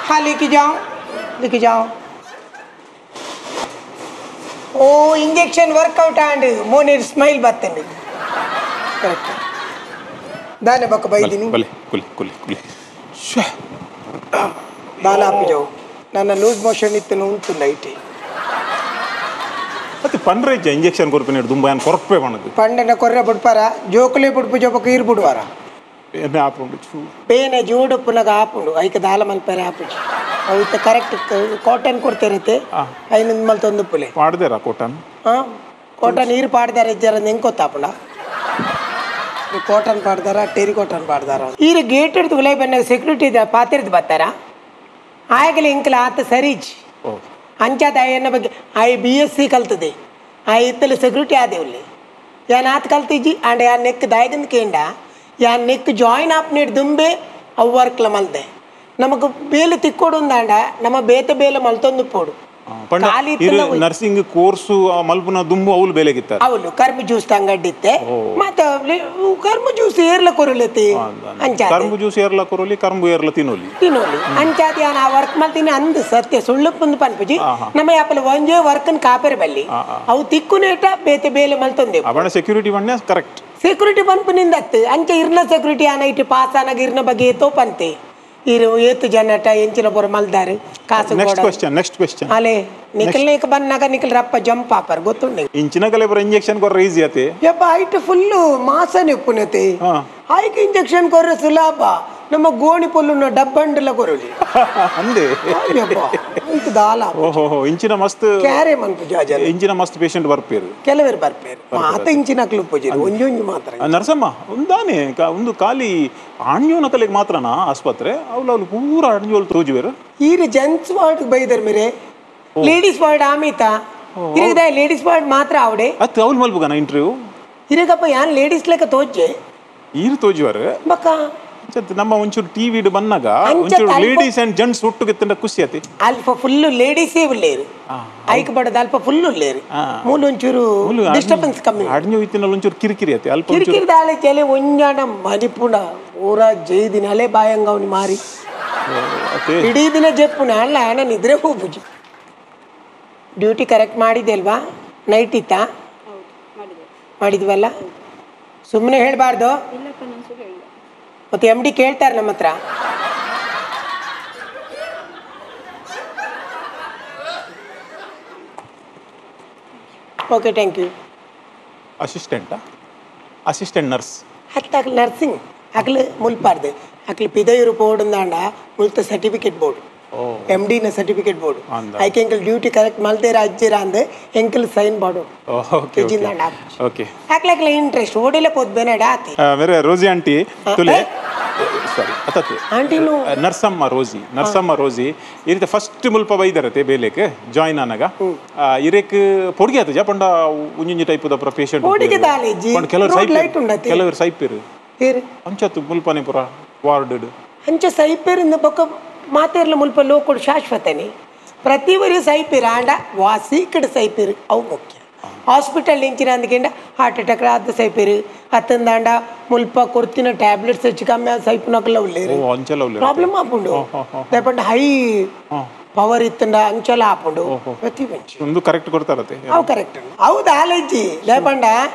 हाँ लेके जाओ लेके जाओ. ಓ injection workout and ಮೋನಿರ್ smile ಬರ್ತೇನೆ. ಕರೆಕ್ಟ್ ದಾನೆ ಬಕ್ಕ ಬೈದಿನಿ. ಬಲೆ ಕುಲಿ ಕುಲಿ ಕುಲಿ ದಾಲ ಆಪಿಜವು ನನ್ನ ಲೂಸ್ ಮೋಷನ್ ಇತ್ತು ಉಂಟು IT ಮತ್ತೆ ಪಂಡ್ರೆ ಇಂಜೆಕ್ಷನ್ ಕೊರ್ಪಿನ ದುಂಬ ಯಾನ್ ಕೊರ್ಪೆ ಪಣದು ಪಂಡನ ಕೊರ್ರೆ ಬುಡ್ಪಾರ ಜೋಕುಲೆ ಬುಡ್ಪು ಜೋಪಕ ಈರ್ ಬುಡ್ವಾರ ಬೇನೆ ಆಪುಂಡು ಚೂ ಬೇನೆ ಜೋಡುಪ್ಪುನಗ ಆಪುಂಡು ಐಕ ದಾಲ ಮಲ್ಪೆರೆ ಆಪುಜಿ ಅವು ಇತ್ತ ಕರೆಕ್ಟ್ ಕಾಟನ್ ಕೊಡ್ತಿರತ್ತೆ ಐನ ಮಲ್ತೊಂದು ಪುಲೆ ಪಾಡ್ದೇರಾ ಕಾಟನ್. ಹಾಂ ಕಾಟನ್ ನೀರು ಪಾಡ್ದಾರ ಇಜ್ಜಾರ ಹೆಂಗೆ ಗೊತ್ತಾಪುಂಡ ಕಾಟನ್ ಪಾಡ್ದಾರ ಟೆರಿ ಕಾಟನ್ ಪಾಡ್ದಾರ. ಈರು ಗೇಟ್ ಹಿಡ್ದು ಉಲೈ ಬನ್ನ ಸೆಕ್ಯೂರಿಟಿ ಪಾತಿರ್ದು ಬರ್ತಾರ ಆಗಲಿ ಇಂಕಲ ಆತ ಸರಿಜ್ ಅಂಚಾದ ಆಯನ ಬಗ್ಗೆ I B S C ಕಲ್ತದೆ ಆ ಇತ್ತಲ್ಲಿ ಸೆಕ್ಯೂರಿಟಿ ಆದೇವಲ್ಲಿ ಯಾನ್ ಆತ ಕಲ್ತಿಜ್ಜಿ ಆ್ಯಂಡ್ ಯಾನ್ ನೆಕ್ ದಾಯಗಂದು ಕೇಂಡ ಯಾನ್ ನೆಕ್ ಜಾಯಿನ್ ಆಪ್ನೇಟ್ ದುಂಬೆ ಅವು ವರ್ಕ್ಲ ಮಲ್ದೆ ನಮಗ್ ಬೇಲೆ ತಿಕ್ಕೋಡು ಅಂದಾಂಡ ನಮ್ಮ ಬೇತೆ ಬೇಲೆ ಮಲ್ತೊಂದು ಪೋಡು. ನರ್ಸಿಂಗ್ ಕೋರ್ಸ್ ಮಲ್ಪುನ ದುಂಬು ಅವಳು ಬೇಲೆಗಿತ್ತ ಅವಳು ಕರ್ಮ ಜ್ಯೂಸ್ ತಂಗಡ್ಡಿತ್ತೆ ಮತ್ತೆ ಕರ್ಮ ಜ್ಯೂಸ್ ಏರ್ಲ ಕೊರಲತಿ ಅಂಚಾದ ಕರ್ಮ ಜ್ಯೂಸ್ ಏರ್ಲ ಕೊರಲಿ ಕರ್ಮ ಏರ್ಲ ತಿನ್ನೋಲಿ ತಿನ್ನೋಲಿ ಅಂಚಾದ ಯಾನ್ ಆ ವರ್ಕ್ ಮಲ್ತೀನಿ ಅಂದ್ ಸತ್ಯ ಸುಳ್ಳು ಪನ್ಪುಜಿ ನಮ್ಮ ಯಾಪಲ ಒಂಜೇ ವರ್ಕ್ ಕಾಪೆರ್ ಬಲ್ಲಿ ಅವು ತಿಕ್ಕುನೇಟ ಬೇತೆ ಬೇಲೆ ಮಲ್ತೊಂದೆ ಅವನ ಸೆಕ್ಯೂರಿಟಿ ಬಣ್ಣ ಕರೆಕ್ಟ್ ಸೆಕ್ಯೂರಿಟಿ ಪನ್ಪುನಿಂದ ಅಂಚೆ ಇರ್ನ ಸೆಕ್ಯೂರಿಟಿ ಆನ ಇಟ್ಟು ಪಾಸ್ ಆನಾಗ ಇರ್ನ ಬಗ್ಗೆ ಏತೋ ಪಂತೆ ಇರು ಏತು ಜನಟ ಎಂಚಿನ ಪೂರ ಮಲ್ದಾರು ಕಾಸು. Next question next question ಅಲೆ ನಿಖಲ್ ನೇಕ ಬನ್ನಾಗ ನಿಖಲ್ ರಪ್ಪ ಜಂಪ್ ಆಪರ್ ಗೊತ್ತುಂಡೆ ಇಂಚಿನ ಕಲೆ ಪೂರ ಇಂಜೆಕ್ಷನ್ ಕೊರ್ರೆ ಈಸಿ ಆತೆ ಯಪ್ಪ ಐಟ್ ಫುಲ್ ಮಾಸನೆ ಉಪ್ಪುನತೆ ಐಕ್ ಇಂಜೆಕ್ಷನ್ ಕೊರ್ರೆ ಸುಲಭ ನಮ್ಮ ಗೋಣಿ ಪೊಲ್ಲುನ ಡಬ್ಬಂಡಲ ಕೊರಲಿ ಅಂದೆ ಯಪ್ಪ ಐಕ್ ದಾಲ. ಓಹೋ ಇಂಚಿನ ಮಸ್ತ್ ಕ್ಯಾರೆ ಮನ್ಪು ಜಾಜ ಇಂಚಿನ ಮಸ್ತ್ ಪೇಷಂಟ್ ಬರ್ಪೇರು ಕೆಲವರು ಬರ್ಪೇರು ಮಾತ ಇಂಚಿನ ಅಕ್ಲು ಪೂಜೆ ಒಂಜೊಂಜಿ ಮಾತ್ರ. ನರಸಮ್ಮ ಒಂದಾನೆ ಒಂದು ಖಾಲಿ ಆಣ್ಯೋನ ಕಲೆಗೆ ಮಾತ್ರನಾ ಆಸ್ಪತ್ರೆ ಅವಳು ಅವಳು ಪೂರ ಅಣ್ಯೋಲ್ ತೋಜುವೆರು ಈರು ಜೆಂಟ್ಸ್ ವಾರ್ಡ್ ಬೈದರ್ ಮೇರೆ ಲೇಡೀಸ್ ವಾರ್ಡ್ ಆಮೀತ ಇರಗದ ಲೇಡೀಸ್ ವಾರ್ಡ್ ಮಾತ್ರ ಆವಡೆ ಅತ್ತು ಅವಳು ಮಲ್ಪುಗನ ಇಂಟರ್ವ್ಯೂ ಇರಗಪ್ಪ ಯಾನ್ ಲೇಡೀಸ್ ಲೆಕ್ಕ ತೋಜೆ ಈರು ತೋಜುವರು ಬಕ್ಕ ನಮ್ಮ ಒಂಚೂರು ಟಿವಿ ಬಂದಾಗ ಒಂಚೂರು ladies and gents ಒಟ್ಟುಗೆ ತಿಂದ ಖುಷಿ ಆತಿ ಅಲ್ಪ ಫುಲ್ ಲೇಡೀಸೇ ಉಳ್ಳೇರು ಐಕ್ ಬಡದ ಅಲ್ಪ ಫುಲ್ ಉಳ್ಳೇರು ಮೂಲ ಒಂಚೂರು ಡಿಸ್ಟರ್ಬೆನ್ಸ್ ಕಮ್ಮಿ ಅಡ್ഞ്ഞു ಇತ್ತಿನಲ್ಲಿ ಒಂಚೂರು ಕಿರಿಕಿರಿ ಆತಿ ಅಲ್ಪ ಕಿರಿಕಿರಿ ದಾಳೆ ಚೆಲೆ ಒಂಜಾಣ ಮನಿಪುಣ ಊರ ಜೈದಿನ ಅಲೆ ಬಾಯಂಗವನಿ ಮಾರಿ ಇಡೀ ದಿನ ಜಪ್ಪುನ ಅಲ್ಲ ನಾನು ನಿದ್ರೆ ಹೋಗ್ಬುಜಿ. ಡ್ಯೂಟಿ ಕರೆಕ್ಟ್ ಮಾಡಿದೆ ಅಲ್ವಾ? ನೈಟ್ ಇತ್ತಾ? ಮಾಡಿದ್ವಲ್ಲ, ಸುಮ್ಮನೆ ಹೇಳಬಾರ್ದು ಮತ್ತೆ ಎಮ್ ಡಿ ಕೇಳ್ತಾರೆ ನಮ್ಮ ಹತ್ರ. Okay thank you. ಅಸಿಸ್ಟೆಂಟಾ? Assistant nurse ಹತ್ತಾಗಲಿ nursing ಅಕ್ಲು ಮುಲ್ಪಾರ್ದು ಅಕ್ಲು ಪಿದಯೂರು ಬೋರ್ಡ್ ಅಂದಾಂಡ ಮುಲ್ತ certificate board M ಡಿನ certificate board ಐಕೆ ಎಂಕಲ್ ಡ್ಯೂಟಿ ಕರೆಕ್ಟ್ ಮಲ್ತೇರ ಅಜ್ಜಿರ ಅಂದ್ ಎಂಕಲ್ ಸೈನ್ ಬೋರ್ಡ್ ಓಕೆ ಅಕ್ಲಕ್ಲ ಇಂಟ್ರೆಸ್ಟ್ ಓಡಿಲೆ ಪೋದ್ ಬೇನಡ ಆತಿ ಮೇರೆ ರೋಜಿ ಆಂಟಿ ತುಲೆ ಸಾರಿ ಅತತೆ ಆಂಟಿನು ನರ್ಸಮ್ಮ ರೋಜಿ ನರ್ಸಮ್ಮ ರೋಜಿ ಈ ರೀತಿ ಫಸ್ಟ್ ಮುಲ್ಪ ಬೈದರತೆ ಬೇಲೆಕ್ ಜಾಯಿನ್ ಆನಗ ಇರೇಕ್ ಪೊಡಿಗೆ ಆತ ಜಪಂಡ ಉಂಜಿ ಟೈಪ್ ದಪರ ಪೇಷಂಟ್ ಪೊಡಿಗೆ ದಾಲೇಜಿ ಕೆಲವರು ರೋಡ್ ಲೈಟ್ ಉಂಡತೆ ಕೆಲವರು ಸೈಪೇರು ಅಂಚತ್ತು ಮುಲ್ಪನೆ ಪುರ ವಾರ್ಡ್ ಅಂಚ ಸೈಪೇರಿಂದ ಬೊಕ್ಕ ಮಾತೇರ್ಲ ಮುಲ್ಪ ಲೋಕೊಡು ಶಾಶ್ವತನೆ ಪ್ರತಿ ವರಿ ಸೈಪೇರು ಆಂಡ ವಾಸೀಕಡೆ ಸೈಪೇರು ಅವು ಮುಖ್ಯ. ಹಾಸ್ಪಿಟಲ್ ಇಂಚಿನ ಅಂದಕೆಂಡ ಹಾರ್ಟ್ ಅಟ್ಯಾಕ್ ಆದ ಸೈಪೇರು ಅತ್ತಂದಾಂಡ ಮುಲ್ಪ ಕೊರ್ತಿನ ಟ್ಯಾಬ್ಲೆಟ್ಸ್ ಹೆಚ್ಚು ಕಮ್ಮಿ ಸೈಪುನಕಲ್ಲ ಉಳ್ಳೇರು ಪ್ರಾಬ್ಲಮ್ ಆಪುಂಡು ದಯಪಂಡ ಹೈ ಪವರ್ ಇತ್ತಂಡ ಅಂಚಲ ಆಪುಂಡು ಪ್ರತಿ ಒಂದು ಕರೆಕ್ಟ್ ಕೊಡ್ತಾರತೆ ಅವು ಕರೆಕ್ಟ್ ಹೌದು ಆಲಜ್ಜಿ ದಯಪಂಡ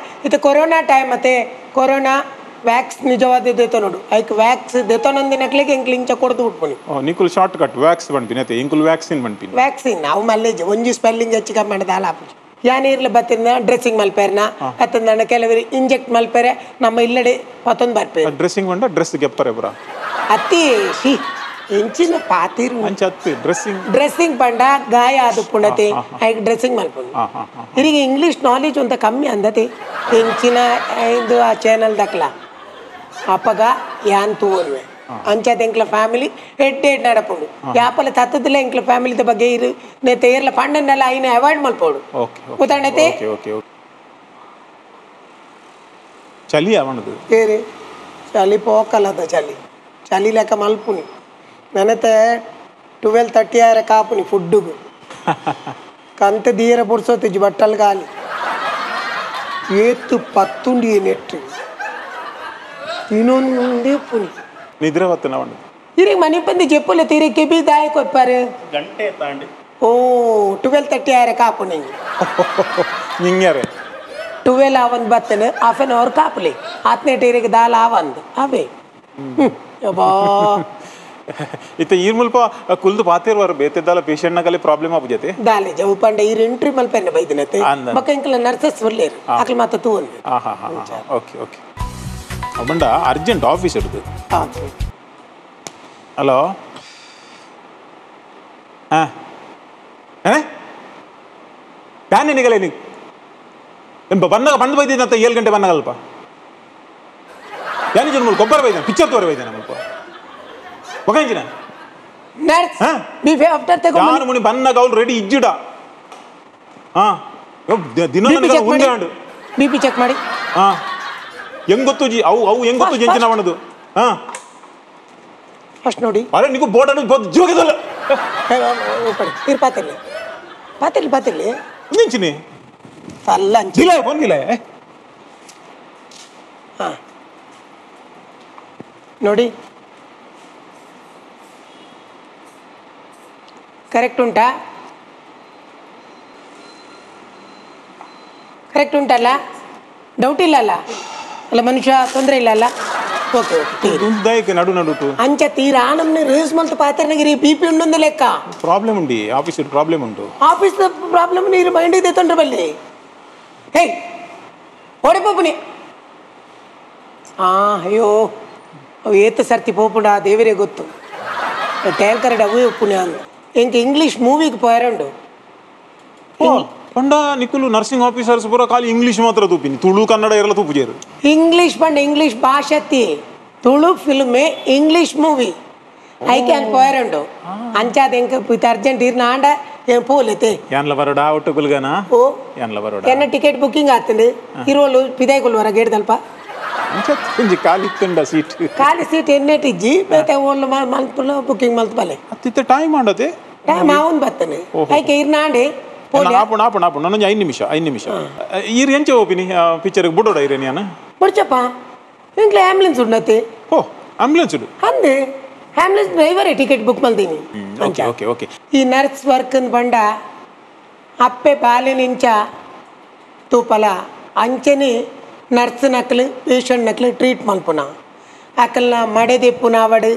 ಇದು ಕೊರೋನಾ ಟೈಮ್ ಮತ್ತೆ ಕೊರೋನಾ ವ್ಯಾಕ್ಸ್ ನಿಜವಾದ ದೇತೋ ನೋಡು ಐಕ್ ವ್ಯಾಕ್ಸ್ ದೇತೋನಂದಿನಕ್ಲಿಗೆ ಎಂಕ್ಲು ಇಂಚ ಕೊಡ್ದು ಬಿಟ್ಪುನಿ ನಿಕುಲ್ short cut wax ಬಂಪಿನ ಇಂಕುಲ್ vaccine ಬಂಪಿನ vaccine ಅವು ಮಲ್ಲೇಜ್ ಒಂಜಿ ಸ್ಪೆಲ್ಲಿಂಗ್ ಹೆಚ್ಚು ಕಮ್ಮಿ ಮಾಡಿದ ಅಲ್ಲ ಆಪುಜಿ ಯಾನ್ ಇರ್ಲ ಬತ್ತಿನ ಡ್ರೆಸ್ಸಿಂಗ್ ಮಲ್ಪೇರ್ನ ಅತ್ತಂದಣ್ಣ ಕೆಲವರು ಇಂಜೆಕ್ಟ್ ಮಲ್ಪೇರೆ ನಮ್ಮ ಇಲ್ಲಡೆ ಪತ್ತೊಂದು ಬರ್ಪೇರು ಡ್ರೆಸ್ಸಿಂಗ್ ಬಂಡ ಡ್ರೆಸ್ ಗೆಪ್ಪರೆ ಪುರ ಅತ್ತಿ she ಎಂಚಿನ ಪಾತಿರು ಅಂಚ ಅತ್ತಿ ಡ್ರೆಸ್ಸಿಂಗ್ ಡ್ರೆಸ್ಸಿಂಗ್ ಪಂಡ ಗಾಯ ಅದು ಪುಣತೆ ಐಕ್ ಡ್ರೆಸ್ಸಿಂಗ್ ಮಲ್ಪುನಿ ಇರಿಗೆ ಇಂಗ್ಲೀಷ್ ನಾಲೆಜ್ ಅಂತ ಕಮ್ಮಿ ಅಂದತೆ ಎಂಚಿನ ಇದು ಆ ಚಾನಲ್ ದಕ್ಲ ಅಪ್ಪಗ ಯಾನ್ ತೂವಲ್ವೆ ಅಂಚಾದ ಎಂಕ್ಲ ಫ್ಯಾಮಿಲಿ ಹೆಡ್ ಹೆಡ್ ನಡಪುಂಡು ಯಾಪಲ ತತ್ತದಿಲ್ಲ ಎಂಕ್ಲ ಫ್ಯಾಮಿಲಿದ ಬಗ್ಗೆ ಇರು ನೇತೆ ಏರ್ಲ ಪಂಡನ್ನೆಲ್ಲ ಐನ ಅವಾಯ್ಡ್ ಮಲ್ಪೋಡು ಉದಾಹರಣೆ ಚಲಿ ಅವನದು ಏರಿ ಚಲಿ ಪೋಕಲ್ಲದ ಚಲಿ ಚಲಿ ಲೆಕ್ಕ ಮಲ್ಪುನಿ ನನತೆ 12:30 ಆರ ಕಾಪುನಿ ಫುಡ್ಡುಗು ಕಂತ ದೀರ ಪುರ್ಸೋತಿಜ್ಜಿ ಬಟ್ಟಲ್ ಗಾಲಿ ಏತು ಪತ್ತುಂಡಿ ನೆಟ್ಟು ಇನ್ನೊಂದೇ ಪುನಿ ನಿದ್ರೆ ಹೊತ್ತನ ಅವನು ಇರಿಗೆ ಮನೆ ಬಂದು ಜೆಪ್ಪುಲೆ ತೀರಿ ಕೆಬಿ ದಾಯ ಕೊಪ್ಪಾರು ಗಂಟೆ ತಾಂಡಿ ಓ 12:30 ಆರೆ ಕಾಪು ನಿಂಗೆ ನಿಂಗ್ಯಾರೆ 12 ಆವಂದು ಬತ್ತನೆ half an hour ಕಾಪುಲಿ ಆತ್ನೇ ಟೀರಿಗೆ ದಾಲ ಆವಂದು ಅವೇ ಯಬ್ಬಾ ಇತ್ತ ಈರ್ ಮುಲ್ಪ ಕುಲ್ದು ಪಾತಿರ್ವಾರು ಬೇತೆದ್ದಾಲ ಪೇಷಂಟ್ ನಗಲಿ ಪ್ರಾಬ್ಲಮ್ ಆಪುಜತೆ ದಾಲೆ ಜವು ಪಂಡ ಈರ್ ಎಂಟ್ರಿ ಮಲ್ಪೆನೆ ಬೈದಿನತೆ ಬಕ್ಕ ಇಂಕಲ ನರ್ಸಸ್ ಉಲ್ಲೇರು ಅಕಲ್ ಮಾತ ತೂವೊಂದು ಹಾ ಹಾ ಓಕೆ ಓಕೆ ಬಂಡ ಅರ್ಜೆಂಟ್ ಆಫೀಸ್ ಹಿಡಿದು ಹಲೋ ಹಾಂ ಏ ಪ್ಯಾನ್ ನಿಗಲೇ ನೀವು ಬಂದಾಗ ಬಂದು ಬೈದಿದ್ದಂತ 7 ಗಂಟೆ ಬಂದಾಗಲ್ಪ ಯಾನಿ ಜನ ಗೊಬ್ಬರ ಬೈದಾನೆ ಪಿಕ್ಚರ್ ತೋರಿ ಬೈದಾನೆ ಮುಲ್ಪ ಒಗಂಜಿನ ನರ್ಸ್ ಬಿಫೆ ಆಫ್ಟರ್ ತಗೋ ಯಾನು ಮುನಿ ಬಂದಾಗ ಅವ್ರು ರೆಡಿ ಇಜ್ಜಿಡ ಹಾಂ ದಿನ ನನಗೆ ಒಂದೇ and BP check ಮಾಡಿ ಹಾಂ ಹೆಂಗ್ ಗೊತ್ತು ಜಿ ಅವು ಅವು ಹೆಂಗ್ ಗೊತ್ತು ಜಂಚಿನ ಅವನದು ಹಾಂ ಫಸ್ಟ್ ನೋಡಿ ಅರೆ ನಿಗು ಬೋರ್ಡ್ ಅನ್ನು ಜೋಗಿದಲ್ಲ ಇರ್ ಪಾತಿರ್ಲಿ ಪಾತಿರ್ಲಿ ಪಾತಿರ್ಲಿ ನಿಂಚಿನಿ ಅಲ್ಲ ಇಲ್ಲ ಬಂದಿಲ್ಲ ಹಾಂ ನೋಡಿ ಕರೆಕ್ಟ್ ಉಂಟಾ ಕರೆಕ್ಟ್ ಉಂಟಲ್ಲ ಡೌಟ್ ಇಲ್ಲ ಅಲ್ಲ ಅಲ್ಲ ಮನುಷ್ಯ ತೊಂದರೆ ಇಲ್ಲ ಅಲ್ಲ ಓಕೆ ಓಕೆ ನಡು ನಡು ಅಂಚ ತೀರಾ ನಮ್ನೆ ರೇಸ್ ಮಲ್ತು ಪಾತ್ರನಗಿರಿ ಬಿ ಪಿ ಉಂಡೊಂದು ಲೆಕ್ಕ ಪ್ರಾಬ್ಲಮ್ ಉಂಡಿ ಆಫೀಸ್ ಪ್ರಾಬ್ಲಮ್ ಉಂಟು ಆಫೀಸ್ ಪ್ರಾಬ್ಲಮ್ ನೀರು ಮೈಂಡ್ ಇದೆ ತೊಂದರೆ ಬಲ್ಲಿ ಹೇ ಓಡಿ ಪೋಪುನಿ ಆ ಅಯ್ಯೋ ಅವು ಏತ ಸರ್ತಿ ಪೋಪುಂಡ ದೇವರೇ ಗೊತ್ತು ಟ್ಯಾಂಕರ್ ಅವೇ ಉಪ್ಪುನಿ ಅಂದ ಎಂಕ ಇಂಗ್ಲೀಷ್ ಮೂವಿಗೆ ಪೋಯರಂಡು ಪಂಡ ನಿಕ್ಕುಲು ನರ್ಸಿಂಗ್ ಆಫೀಸರ್ಸ್ ಪೂರ ಖಾಲಿ ಇಂಗ್ಲೀಷ್ ಮಾತ್ರ ತೂಪಿನಿ ತುಳು ಕನ್ನಡ ಇರಲ್ಲ ತೂಪುಜೇರು ಇಂಗ್ಲೀಷ್ ಪಂಡ ಇಂಗ್ಲೀಷ್ ಭಾಷೆತಿ ತುಳು ಫಿಲ್ಮೇ ಇಂಗ್ಲೀಷ್ ಮೂವಿ ಐಕೆ ಅನ್ ಪೋಯರಂಡು ಅಂಚಾದ ಎಂಕ ಅರ್ಜೆಂಟ್ ಇರ್ನ ಆಂಡ ಏನ್ ಪೋಲೆತೆ ಯಾನ್ಲ ಬರೋಡ ಒಟ್ಟು ಗುಲ್ಗನ ಓ ಯಾನ್ಲ ಬರೋಡ ಎನ್ನ ಟಿಕೆಟ್ ಬುಕ್ಕಿಂಗ್ ಆತಂಡು ಇರೋಲು ಪಿದಾಯ್ಕೊಲ್ವರ ಗೇಡ್ದಲ್ಪ ಒಂಜಿ ಖಾಲಿ ಇತ್ತುಂಡ ಸೀಟ್ ಖಾಲಿ ಸೀಟ್ ಎನ್ನೆಟ್ಟಿಜ್ಜಿ ಬೇತೆ ಓಲ್ ಮಲ್ಪುಲ ಬುಕ್ಕಿಂಗ್ ಮಲ್ತು ಬಲೆ ಅತ್ತಿತ್ತ ಟೈಮ್ ಆಂಡತೆ ಟೈಮ್ ಆವನ್ ಬತ್ತನೆ ಐಕೆ ಇರ್ನ ಆಂಡೆ ಆಪುಣ ಆಪುಣ ಆಪುಣ ನನ್ನೊಂದು 5 ನಿಮಿಷ 5 ನಿಮಿಷ ಈರ್ ಎಂಚ ಓಪಿನಿ ಪಿಕ್ಚರ್ಗೆ ಬುಡೋಡ ಇರೇನಿ ಅನ್ನ ಬುಡ್ಚಪ್ಪ ಇಂಕ್ಲೆ ಆಂಬ್ಯುಲೆನ್ಸ್ ಉಂಡತೆ ಓ ಆಂಬ್ಯುಲೆನ್ಸ್ ಉಂಡು ಅಂದೆ ಆಂಬ್ಯುಲೆನ್ಸ್ ಡ್ರೈವರೇ ಟಿಕೆಟ್ ಬುಕ್ ಮಲ್ದೀನಿ okay okay okay ಈ ನರ್ಸ್ ವರ್ಕ್ ಬಂಡ ಅಪ್ಪೆ ಬಾಲಿನಿಂಚ ತೂಪಲ ಅಂಚನೆ ನರ್ಸ್ ನಕ್ಲು ಪೇಷಂಟ್ ನಕ್ಲು ಟ್ರೀಟ್ ಮಲ್ಪುನ ಅಕಲ್ನ ಮಡೆದೆಪ್ಪುನ ಅವಡು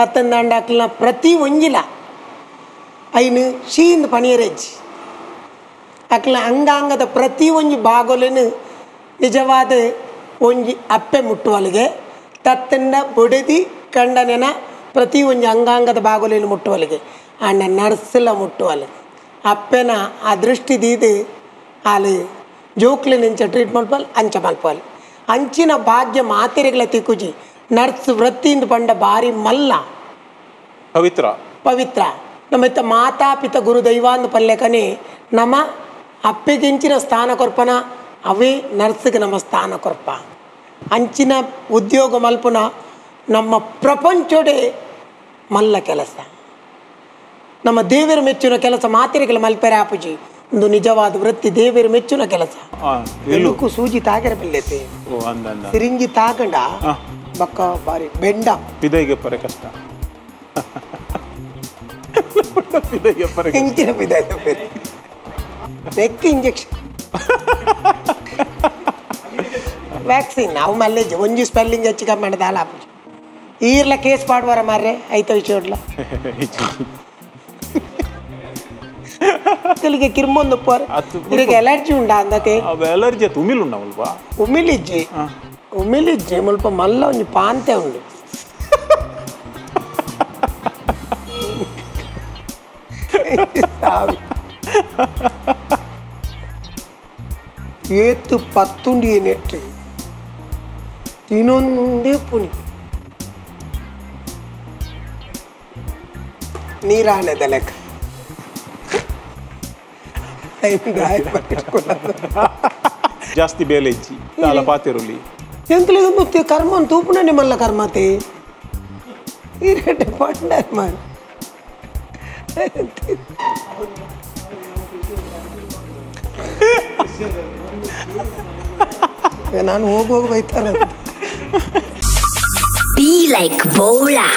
ಅತ್ತಂದಾಂಡ ಅಕಲ್ನ ಪ್ರತಿ ಒಂಜಿಲ ಐನು ಶೀಂದ್ ಪಣಿಯರೆಜ್ಜಿ ಅಕ್ಲ ಅಂಗಾಂಗದ ಪ್ರತಿ ಒಂಜಿ ಬಾಗೊಲೆನು ನಿಜವಾದ ಒಂಜಿ ಅಪ್ಪೆ ಮುಟ್ಟುವಲಿಗೆ ತತ್ತನ್ನ ಬೊಡೆದಿ ಕಂಡನೆನ ಪ್ರತಿ ಒಂಜಿ ಅಂಗಾಂಗದ ಬಾಗೊಲೆನು ಮುಟ್ಟುವಲಿಗೆ ಅಣ್ಣ ನರ್ಸಲ ಮುಟ್ಟುವಲೆ ಅಪ್ಪೆನ ಆ ದೃಷ್ಟಿ ದೀದು ಆಲು ಜೋಕ್ಲೆ ನಿಂಚ ಟ್ರೀಟ್ ಮಲ್ಪಲ್ ಅಂಚ ಮಲ್ಪಲ್ ಅಂಚಿನ ಭಾಗ್ಯ ಮಾತೆರೆಗಳ ತಿಕ್ಕುಜಿ ನರ್ಸ್ ವೃತ್ತಿಯಿಂದ ಪಂಡ ಬಾರಿ ಮಲ್ಲ ಪವಿತ್ರ ಪವಿತ್ರ ನಮ್ಮ ಮಾತಾ ಪಿತ ಗುರು ದೈವಾಂದು ಪಲ್ಲೆಕನೆ ನಮ್ಮ ಅಪ್ಪೆಗಿಂಚಿನ ಸ್ಥಾನ ಕೊರ್ಪನ ಅವೇ ನರ್ಸ್ಗೆ ನಮ್ಮ ಸ್ಥಾನ ಕೊರ್ಪ ಅಂಚಿನ ಉದ್ಯೋಗ ಮಲ್ಪುನ ನಮ್ಮ ಪ್ರಪಂಚೋಡೆ ಮಲ್ಲ ಕೆಲಸ ನಮ್ಮ ದೇವರ ಮೆಚ್ಚಿನ ಕೆಲಸ ಮಾತಿರಿಗಳ ಮಲ್ಪೆರೆ ಆಪುಜಿ ಒಂದು ನಿಜವಾದ ವೃತ್ತಿ ದೇವರ ಮೆಚ್ಚುನ ಕೆಲಸ ಎಲುಕು ಸೂಜಿ ತಾಗರ ಬಿಲ್ಲೈತೆ ಸಿರಿಂಜಿ ತಾಗಂಡ ಬಕ್ಕ ಬಾರಿ ಬೆಂಡ ಪಿದೈಗೆ ಪರೆ ಕಷ್ಟ ಪಿದೈಗೆ ಪರೆ ಇಂಚಿನ ಪಿದೈಗೆ ಪರೆ neck injection vaccine ಅವು ಮಲ್ಲೇಜ್ ಒಂಜಿ ಸ್ಪೆಲ್ಲಿಂಗ್ ಹೆಚ್ಚು ಕಮ್ಮಿ ಮಾಡಿದ ಅಲ್ಲ ಆಪುಜಿ ಈರ್ಲ ಕೇಸ್ ಪಾಡುವಾರ ಮಾರ್ರೆ ಐತ ವಿಷಯ ಮಕ್ಕಳಿಗೆ ಕಿರ್ಮೊಂದು ಇರಿಗೆ ಅಲರ್ಜಿ ಉಂಡಾ ಅಂದತೆ ಅಲರ್ಜಿ ಉಮಿಲ್ ಉಂಡ ಮುಲ್ಪ ಉಮಿಲಿಜ್ಜಿ ಉಮಿಲಿಜ್ಜಿ ಮುಲ್ಪ ಮಲ್ಲ ಒಂಜಿ ಪಾಂತೆ ಉಂಡು ಏತು ಪತ್ತುಂಡಿ ನೆಟ್ಟು ತಿನ್ನೊಂದೇ ಪುಣಿ ನೀರಾಣೆದ ಲೆಕ್ಕ ಜಾಸ್ತಿ ಬೇಲೆ ಇಜ್ಜಿ ದಾಲ ಪಾತಿರುಲಿ ಎಂತಲಿಗೆ ಮುತ್ತಿ ಕರ್ಮ ತೂಪುಣನೆ ಮಲ್ಲ ಕರ್ಮತೆ ಈರೆಡ್ಡೆ ಪಂಡರ್ ಮಾರ್ ನಾನು ಹೋಗುವಾಗ ಬೈತಾರೆ. Be like Bola.